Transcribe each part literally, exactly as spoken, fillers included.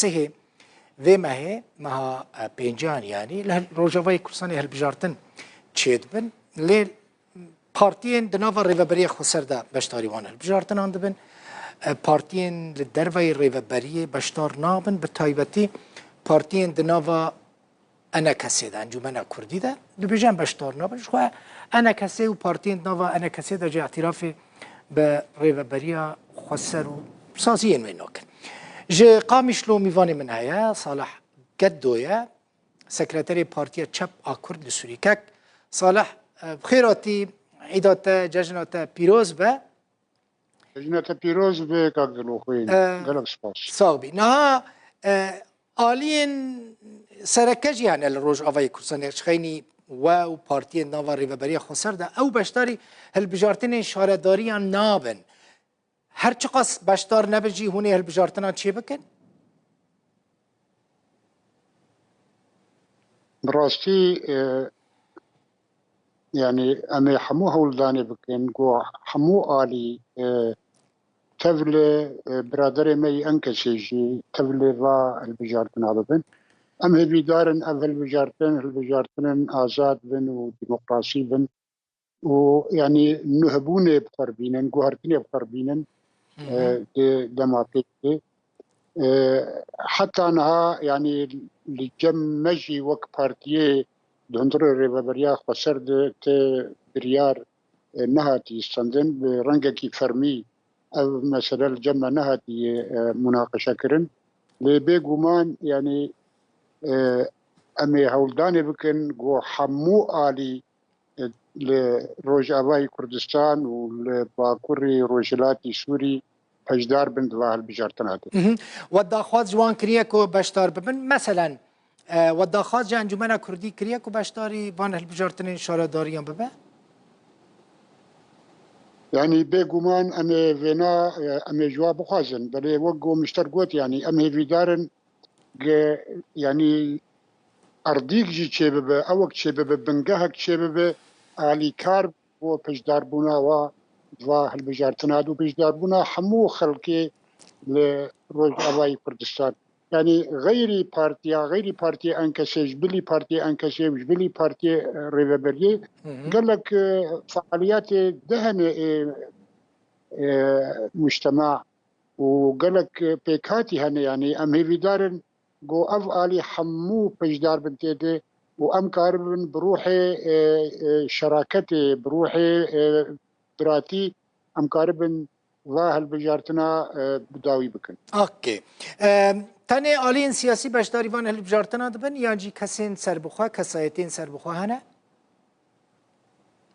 sihê vê mehê, meha, e, pêncan, yanî li Rojavayê Kurdistanê hilbijartin çêdibin. Lê partiyên di nava Rêveberiya Xweser de beşdarî wan hilbijartinan dibin. E, partiyên li derveyî Rêveberiyê beşdar nabin, bi taybetî partiyên di nava ENKSê de, Encûmena Kurdî de, dibêjin beşdar nabin. Ji xwe ENKSê û partiyên di nava ENKSê de jî îtirafê bi Rêveberiya Xweser û saziyên wê nakin. Ji Qamişlo mîvanê min heye, Salih Geddo ye, sekreterê Partiya Çep a Kurd li Sûrî. Kek Salih, e, bi xêr hatî, îda te, cejna te pîroz be. Cejna te pîroz be, kak Dilxwîn. E, Gelek spas. Sax bî. Niha, e, aliyên sereke jî hene li Rojavayê Kurdistanê, ji xeynî we û partiyên nava Rêveberiya Xweser de, ew beşdarî hilbijartinên şaredariyan nabin. Her çiqas beşdar nebin jî, hûn ê hilbijartina çêbikin? Bi rastî, e, yanî em ê hemû hewldanê bikin ku hemû alî, e, tev li, e, biraderê me yî ENKSê jî tev li va hilbijartina bibin. Em hêvîdar in ev hilbijartin, hilbijartinên azad bin û demokrasî bin û, yanî, nuhbûnê bi xwe re bînin, guhertinê bi xwe re bînin, Hı hı. e, di dema pêk de. E, heta niha, yanî, li cem me jî wek partiyê di hundirê Rêveberiya Xweser de ti biryar, e, nehatî stendin, bi rengekî fermî ev mesele li cem me nehatî, e, munaqeşe kirin. Lê bêguman, yanî, e, em ê hewldanê bikin ku hemû alî, e, li Rojavayê Kurdistan û li Bakurê Rojhilatî Sûrî beşdar bin di va hilbijartina de. Mhm. We daxwaz ji wan kiriye ku beşdar bibin? Meselen, e, we daxwaz ji Encûmena Kurdî kiriye ku beşdarî van hilbijartinên şaredariyan bibe? Yanî bêguman em ê vêna, e, em ê ji wa bixwazin. Belê wek ku Mişter got, yanî em hêvîdar in ge-, yanî erdîk jî çêbibe, ewek çêbibe, bingehek çêbibe, alîkar bo piştdarbûna wa, va hilbijartina û piştdarbûna hemû xelkê li Rojavayê Kurdistan. Yanî xeyrî partiya, xeyrî partiyê ENKSê, ji bilî partiyê ENKSê û ji bilî partiyê, e, Rêveberiyê Hı hı. gelek, e, fealiyetê di hene ê, e, mujtema û gelek pêkhatî hene, yanî em hêvîdar in ku ev alî hemû piştdar bin tê de û em karibin bi ruhê, e, e, şeraketê, bi ruhê, e, biratî em karibin va hilbijartina, e, bi dawî bikin. Okey. E, tenê aliyên siyasî beşdarî van hilbijartina dibin yan jî kesên serbixwe, kesayetên serbixwe hene?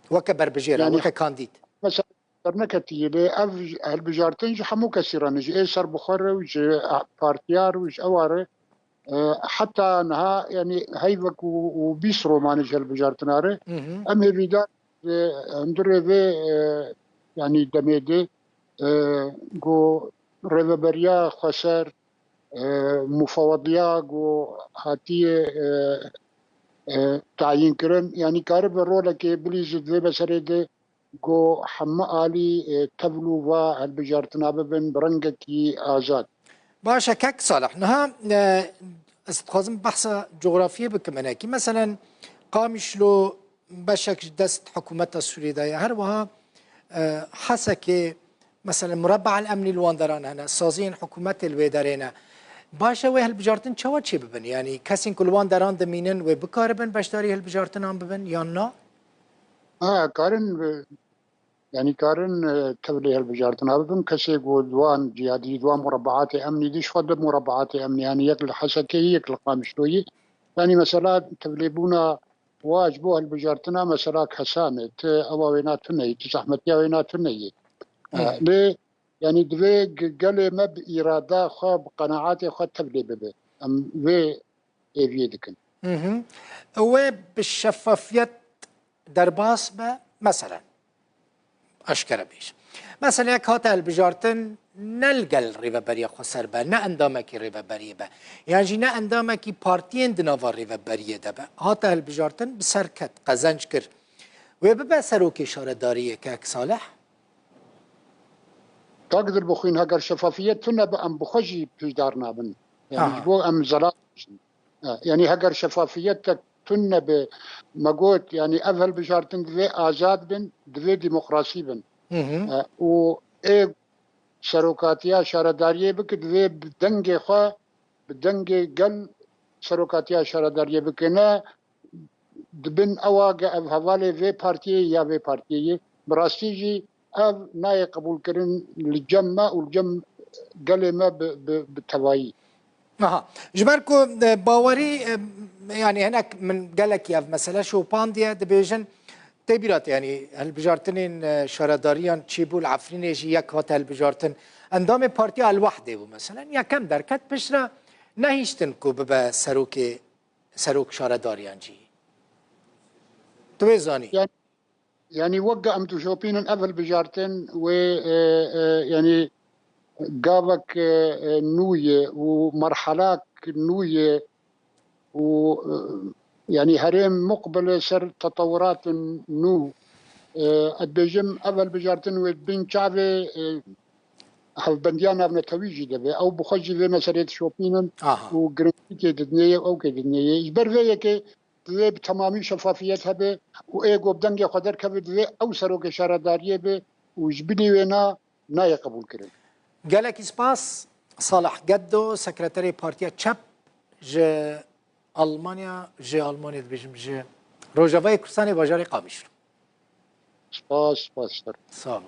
Weke berbijêr, Yanî weke kandîd. Mesela derneketî, lê ev hilbijartin ji hemû kesî re ne, ji ê serbixwe re û ji partiya re û ji ewa re, e, heta niha, yanî heyvek û, û bîst romanê ji hilbijartina re. Hı hı. Em hêvîdar, e, hundirê vê, e, yanî demê de, e, ku rêveberiya xweser, e, mufawediya ku hatiye, e, e, tayîn kirin, yanî karibe rolekê bilîze di vê meselê de ku hemî alî, e, tevlû va hilbijartina bibin bi rengekî azad. Baş e, kek Salih. Niha, e, ez dixwazim behsa cografiyê bikim hinekî. Meselen, Qamişlo beşek ji dest hikûmeta Sûriyê de ye. Her wiha, e, Hesekê, meselen, Murabba el Emnî li wan deran hene, saziyên hikûmetê li wê derê ne. Baş e, wê hilbijartin çawa çêbibin? Yanî kesên ku li wan deran dimînin, wê bikaribin beşdarî hilbijartinan bibin yan na? Ha, karin, e, yanî karin, e, tevlê hilbijartina bibin. Kesê ku di wan cihadî, di wan murabbaatê emnî de, ji xwe di murabbaatê emnî, yanî yek li Hesekê yî, yek li Qamişlo yî. Yanî mesela tevlêbûna wa ji bo hilbijartina mesela Kesam e, ti ewa wêna tune yî, ti zehmetiya wêna tune yî. E, Hmm. lê, yanî divê ge-, gelê me bi îrada xwe, bi qenaetê xwe tevlê bibe. Em vê hêviyê dikin. Hı hı. Wê bi şeffafiyet derbas be, meselen. Eşkere bêje. Meseleyek hate hilbijartin, ne li gel Rêveberiya Xweser be, ne endamekî Rêveberiyê be, yan jî ne endamekî partiyên di nava Rêveberiyê de be. Hate hilbijartin, bi ser ket, qezenc kir. Wê bibe serokê şaredariyê, kek Salih? Kak Dilbixwîn, heger şefafiyet tune be, em bi xwe jî piştdar nabin. Yani ji bo em zelal bibêjin. E, yani heger şefafiyetek tune be, me got, yani ev hilbijartin divê azad bin, divê demokrasî bin. Hı hı. E, û ê serokatiya şaredariyê bike, divê bi dengê xwe, bi dengê gel serokatiya şaredariyê bike. Ne dibin ewa ge ev hevalê vê partiyê ya vê partiyê ye. Bi rastî jî ev nayê qebûlkirin li cem me û li cem gelê me bi, bi, bi tevayî. Aha. Ji ber ku, e, bawerî, e, yani hinek min gelekî ev mesele şopandiye, dibêjin tê bîra te, yani hilbijartinên, e, şaredariyan çêbû, li Efrînê jî yek hate hilbijartin. Endamê Partiya El Wehdê bû meselen. Yekem derket, piştre nehiştin ku bibe serokê, serok şaredariyan cî. Tu wê zanî. Yani, yani wek em dişopînin ev hilbijartin wê, e, e, yani gavek, e, e, nû ye û merhelak nû ye û, e, yani herêm muqbil e ser tetewiratin nû. E, ez dibêjim ev hilbijartin wê bin çavê, e, hevbendiya navnetewî jî dibe. Ew bi xwe jî vê meselê dişopînin Aha. û giringî kê didinê ye, ew kê didinê ye. Ji ber vê yekê divê bi temamî şefafiyet hebe û ê ku bi dengê xwe derkeve divê ew serokê şaredariyê be û ji bilî wê na nayê qebûlkirin. Gelekî spas. Salah Geddo, sekreterê Partiya Çep ji Almanya, ji Almanya dibêjim, ji Rojavayê Kurdistanê bajarê Qamişlo. Spas, spas. Sağ ol.